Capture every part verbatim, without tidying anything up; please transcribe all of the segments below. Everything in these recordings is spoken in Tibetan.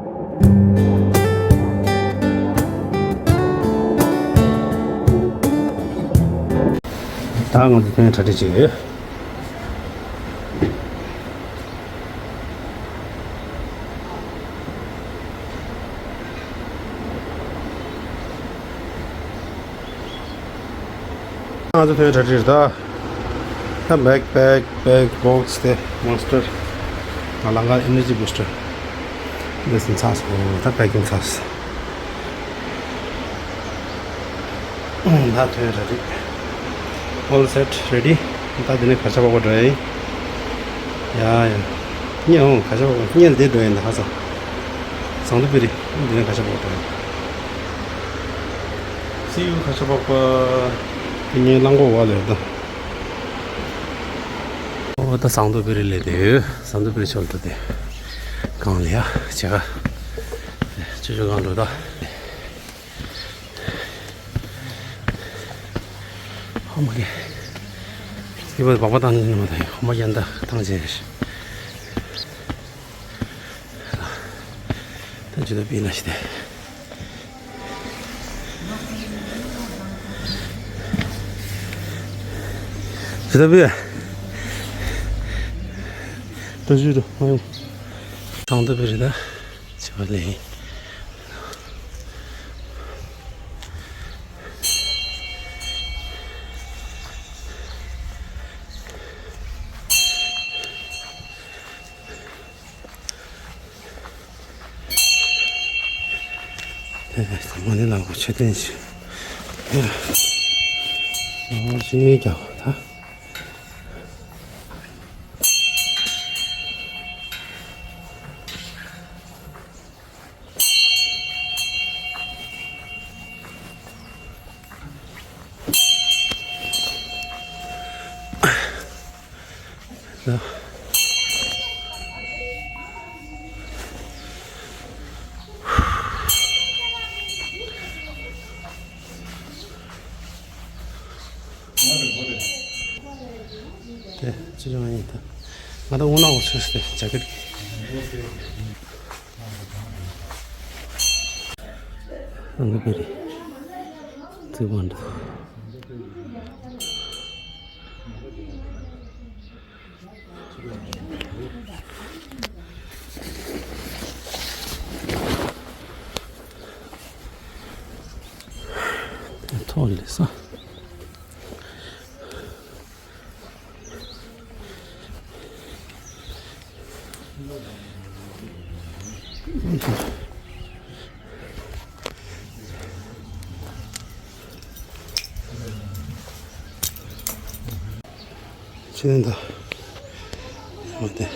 ད་ང་ཚོ་ཐོན་གྲ་སྒྲིག་བྱེད་ཡོད། ང་ཚོ་ཐོན་གྲ་སྒྲིག་རེད་ད། ད་བེག་པེག་བེག་བོག་སི་དེ་མོན་སི་ཊར། ང་ལ་ང་ཨེ་ནར་ཇི་བུ་སི་ཊར། འདི་ཚོ་ཚར་སོང་། ད་པེ་ཀིང་ཚར་སོང་། ད་ཐོན་གྲ་སྒྲིག། All set, ready. ད་འདི་ནས་གར་ཞ་པག་པ་འགྲོ་ཡ་ཡིན། ཡ་ཡ། ཉེ་འོང་གར་ཞ་པག་པ་ཉེ་ལ་དེ་འགྲོ་ཡ་ཡིན་ད་ཧ་ས། ཟངས་མདོག་དཔལ་རི། འདི་ནས་གར་ཞ་པག་པ་འགྲོ་ཡ་ཡིན། See you གར་ཞ་པག་པ། དེ་ངའི་རླངས་འཁོར་འོག་ལ་ཡོད་ད། ཨོ་ད་ཟངས་མདོག་དཔལ་རི་ལ་དེ་ཡོད། ཟངས་མདོག་དཔལ་རི་ཕྱོགས་ལ་འགྲོ་དེ། གང་ལ་ཡ་བྱེད་ག་ཆུ་ཆུ་གང་འགྲོ་ད། ཧོ་མ་གེ། སྐྱེས་པ་སྦག་སྦག་བཏང་ནས་ནི་མ་དང་ཧོ་མ་གེ་འདི་བཏང་བྱས། ད་ཇུ་ད་པི་ན་ཤི་དེ། ཇུ་ད་པི། ད་ཇུ་ད་མ་ཡོང་། ཟངས་མདོག་དཔལ་རི་ད། ཆེ་བ་ལས། དེ་ནས་དེ་མ་ནི་ལ་གོ་ཆེ་བསྟན་ཞིག་ཨོ་ཞེས་ཀྱང་ད། དེ་ཅི་ཡང་ཡིན་ད། ང་ད་འོ་ན་འོ་ཚོས་ཏེ་ཇ་ཀེ་ཊི། ཨ་ནི་པེ་རི། ཙི་བན་ད། ཐོག་ལས་ས། ཕྱི་ནས་ད། འོ་དེ།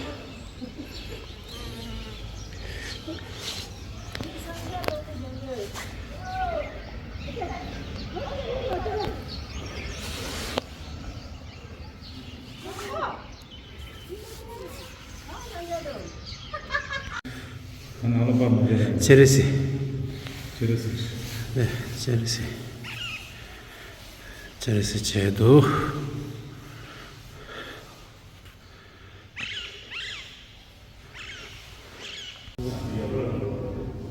ཅེ་རེ་སི། ཅེ་རེ་སི། ཨེ། ཅེ་རེ་སི། ཅེ་རེ་སི་བྱས་འདུག་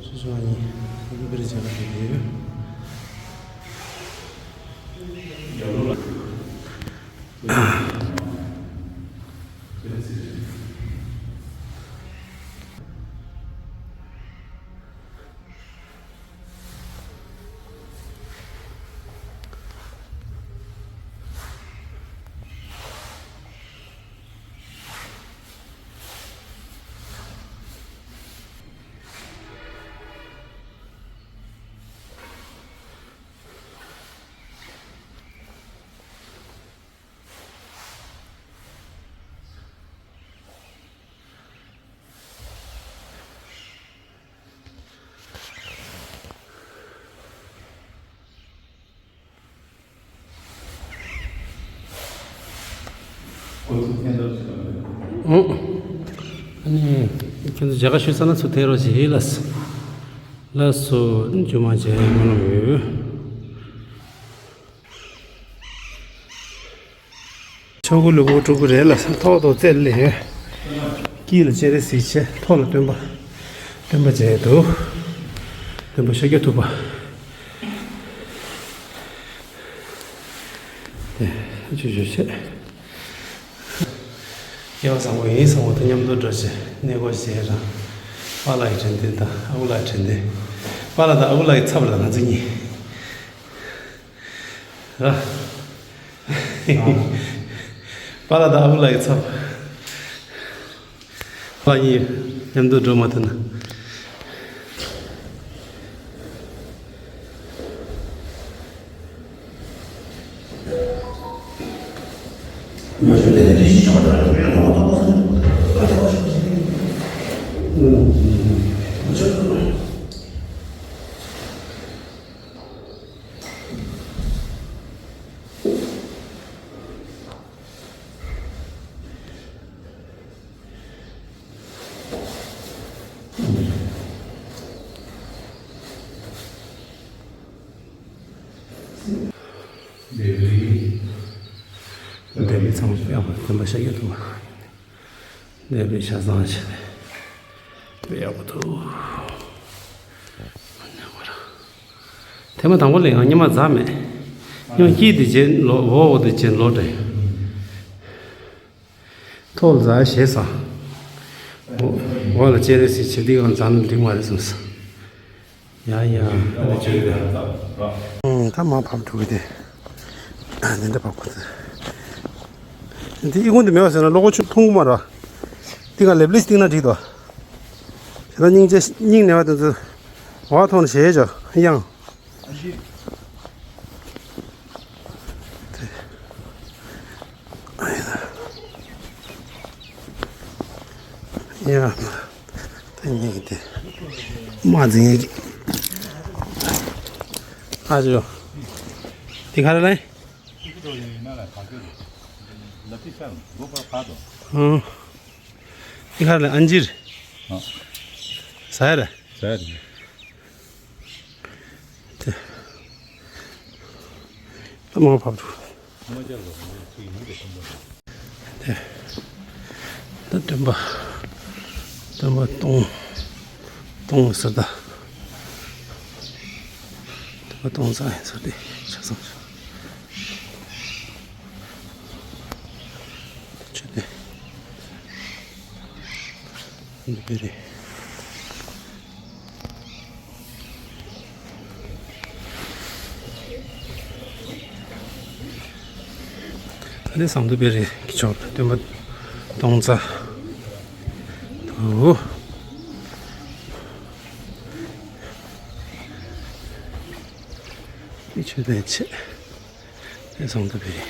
སུ་སུ་ཨ་ནི་ཨ་ནི་པེ་རི་ཅ་ལག་དེ་ཡོད། ཨ་ནི་ཁྱེད་ཚོ་མཇལ་ཁ་ཞུ་ས་ན་ཚུར་ཐད་རོགས་བྱེད། ལགས་སོ། ལགས་སོ། ཇུ་མ་བྱས་མ་ལོང་ཡོད། ཆོ་ག་ལུ་གུ་ཕྲུ་གུ་རེད་ལ་ཐོག་ཏུ་རྩེ་ལེ། དཀྱིལ་ལ་སྤྱན་རས་གཟིགས་བྱས། ཐོག་ལ་སྟོན་པ། སྟོན་པ་མཇལ་འདུག་སྟོན་པ་ཤཱཀྱ་ཐུབ་པ། དེ་ཆུ་ཆུ་བྱས། སྐལ་བ་བཟང་པོ་ཡིན་བསམ་པ་དང་མཉམ་དུ་འགྲོ་བྱས་གནས་སྐོར་བྱས་རང་། པཱ་ལགས་ཀྱི་དྲན་རྟེན་དང་ཨ་ཁུ་ལགས་དྲན་རྟེན། པཱ་ལགས་དང་ཨ་ཁུ་ལགས་ཀྱི་ཚབ་ལ་ང་ཚོ་གཉིས། ར། པཱ་ལགས་དང་ཨ་ཁུ་ལགས་ཀྱི་ཚབ། ཕ་གཉིས་མཉམ་དུ་འགྲོ་མ་ཐུབ་ན། ལྡེབས་རིས་ཚང་མ་ཡག་པོ་སྟོན་པ་ཤཱཀྱ་ཐུབ་པ། ལྡེབས་རིས་ཆ་ཚང་བྱས་ནས་དཔེ་ཡག་པོ་འདུག་ཐེངས་མ་དང་པོ་ལ་ཡང་སྙེ་མ་འཛག་མེད། སྙེ་མ་དཀྱིལ་དེ་བྱས་ལོག་འོག་འོག་དེ་བྱས་ལོག་འདྲ། ཐོག་ལ་འཛག་ཞེས་ཟ། འོག་ལ་སྤྱན་རས་གཟིགས་བྱེད་དུས་གང་འཛག་ན་འགྲིག་མ་རེད་བསམ་སོང་། ཡ་ཡ་ཨ་ནི་བྱེད་དུས། ད་མ་ཕབ་འགྲོ་གི་དེ། འདི་འདྲ་ཕབ་དགོས། འདི་ཨི་ཁུང་དེ་མེད་པ་ཟེར་ན་གློག་ཀོ་ཆུ་འཐུང་གི་མ་རེད། འདི་གང་ལེབ་ལེབ་བཏིང་ན་འགྲིག་དོ། དེ་ད་སྙིང་རྗེ་སྙིང་ནད་པ་དེ་ཚོ་འོག་ཐོག་ནས་བྱས་ཆོག་ཡང་། ཡ། ད་ཉིད་དེ་མ་འཛིན་ཡས་ཀྱི། ཨ་ཅོ། དེ་ག་རེ་ལེན། ཨང་། དེ་ག་རེ་ལེན། ཨན་ཇིར། ཟ་ཡ་རེད། ཟ་ཡ་རེད། དེ། ད་མ་ཕབ་འདུག་དེ། ད་སྟོན་པ། སྟོན་པ་སྟོང་། སྟོང་ཟེར་ད། སྟོན་པ་སྟོང་ཙམ་ཡིན་ཟེར་དེ་ཆ་ཚང་། ཆོས་སྡེ། འདི་རེད། ད་ནི་ཟངས་མདོག་དཔལ་རི་གི་ཕྱོགས་སྟོན་པ་སྟོང་རྩ། དུ། འདི་ཆོས་སྡེ་ཆེ། ད་ཟངས་མདོག་དཔལ་རི།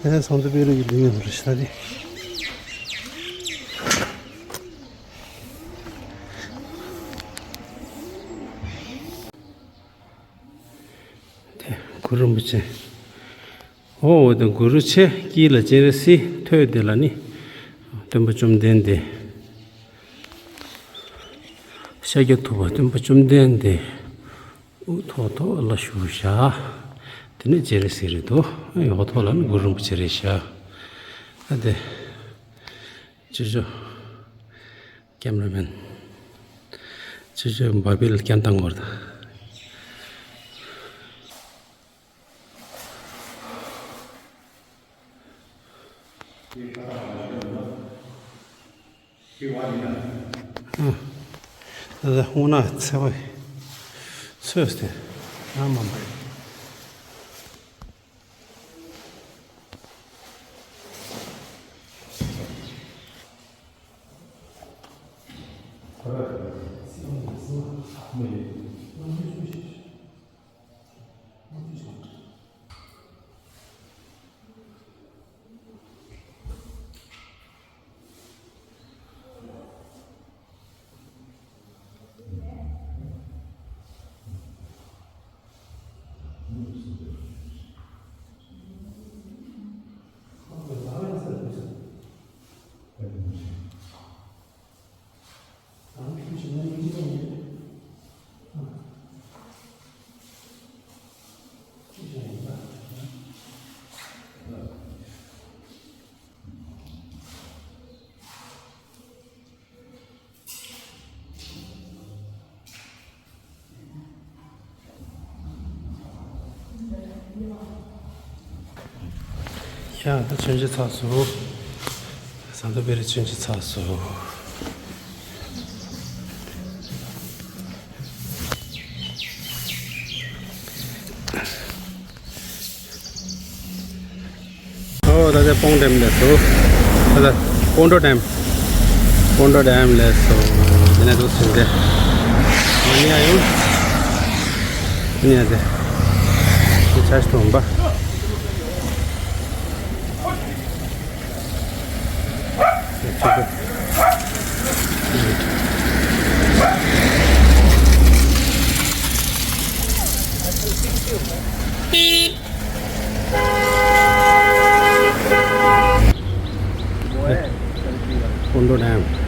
ཨེ་ཟངས་མདོག་དཔལ་རི་གི་ལུས་ཡོད་རེད་ཤག་དེ། དེ་གུ་རུ་རིན་པོ་ཆེ། འོག་འོག་དེ་གུ་རུ་ཆེ། དཀྱིལ་ལ་སྤྱན་རས་གཟིགས། ཐོད་དེ་ལ་ནི་སྟོན་པ་བཅོམ་ལྡན་འདས། ཤཱཀྱ་ཐུབ་པ་སྟོན་པ་བཅོམ་ལྡན་འདས། དབུ་ཐོག་ཐོག་ལ་བཞུགས་བཞག་དེ་ནས་སྤྱན་རས་གཟིགས་རེད་འདུག་འོག་ཐོག་ལ་ནི་གུ་རུ་རིན་པོ་ཆེ་རེད་བཞག་ཨ་དེ། ཅོ་ཅོ། ཀེམ་ར་མེན། ཅོ་ཅོ་འབའ་སྦིས་སྐད་བཏང་དགོས་རེད། ཨ། ད་ལྟ་དབུ་ནག་ཚེ་བ་ཚོས་ཏེ་ང་མ་འབའ། ཡ་ད་མཆོད་མཇལ་ཚར་སོང་། ཟངས་མདོག་དཔལ་རི་མཆོད་མཇལ་ཚར་སོང་། ཨོ་ད་ལྟ་སྤོང་ཌེམ་སླེབས་སོང་། ད་ལྟ་སྤོང་ཌོ་ཌེམ། སྤོང་ཌོ་ཌེམ་སླེབས་སོང་། དེ་ནས་འདུག་ཟིན་ཏེ། མ་ཉལ་ཡོང་། མ་ཉལ་ཏེ། དེ་ཆར་ཞིག་ཐོན་པ། སྤོང་ཌོ་ཌེམ།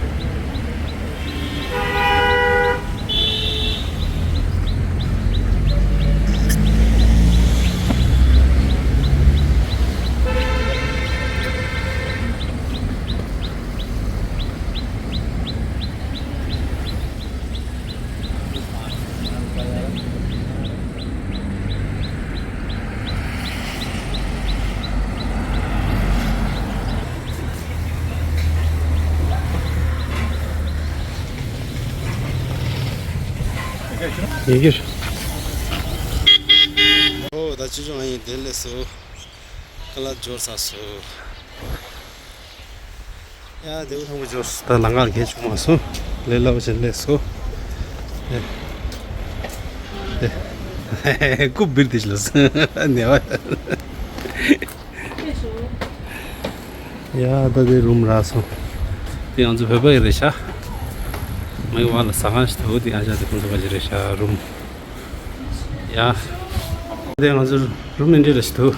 ཡི་གེ། ཨོ་ད་ཅི་བྱུང་ཨ་ཡིན་དེ་ལས་སོ། ཀ་ལ་འབྱོར་ཚར་སོང་། ཡ་དེ་བུ་ཐང་པོ་འབྱོར་སོང་། ད་ལམ་ཁ་གས་བྱུང་མ་སོང་། ལས་སླ་པོ་ཅིག་སླེབས་སོང་། ཨེ། ཨེ། རྐུབ་སྦིར་དེ་ལ་སོང་། ནེ་བ། ཡ་ད་དེ་རུམ་རག་སོང་། དེ་ང་ཚོ་བོད་པ་ཡི་རེད་ཤག་མའི་བ་ལ་ཟ་ཁང་ཞིག་འདུག་དེ་ཨ་ཅག་དེ་ཁོང་ཚོ་བ་ཅི་རེད་ཤག་རུམ། ཡ། དེ་ང་ཚོ་རུམ་ཨེ་འདྲ་རེ་ཞིག་འདུག་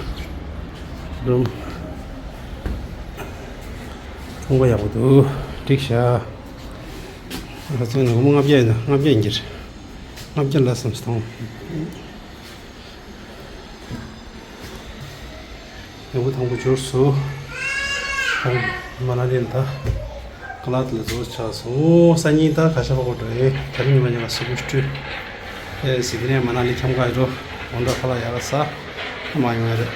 རུམ། ཁང་པ་ཡག་པོ་འདུག་འགྲིག་ཤག་ང་ཚོ་ནི་སྒོར་མོ་ལྔ་བརྒྱ་ཡིན་ན་ལྔ་བརྒྱ་ཡིན་གྱི་རེད། ལྔ་བརྒྱ་ལ་སུམ་ཅུ་ཐོང་། ཡང་པོ་དང་པོ་འབྱོར་སོང་། ད་མ་ན་ལི་ལ་ད་ཀ་ལ་ཏི་ལ་རྫོགས་ཆགས་སོང་། སང་ཉིན་ད་ག་ཤ་པ་གོ་འགྲོ་ཡེ། ད་རིང་ཉི་མ་ཉི་མ་སུ་གུ་སྤྲུལ། ཨེ་སི་དེ་ནས་མ་ན་ལི་འཁྱམ་ག་ཡོད་རོ། འོང་འགྲོ་ཁ་ལག་ཡག་ག་ཟ། མ་ཡོང་ཡ་རེད།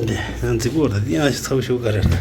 འདི་ཡང་རྫིག་པོ་རེད། འདི་ཡང་ཚ་པོ་ཞིག་ག་རེ་རེད།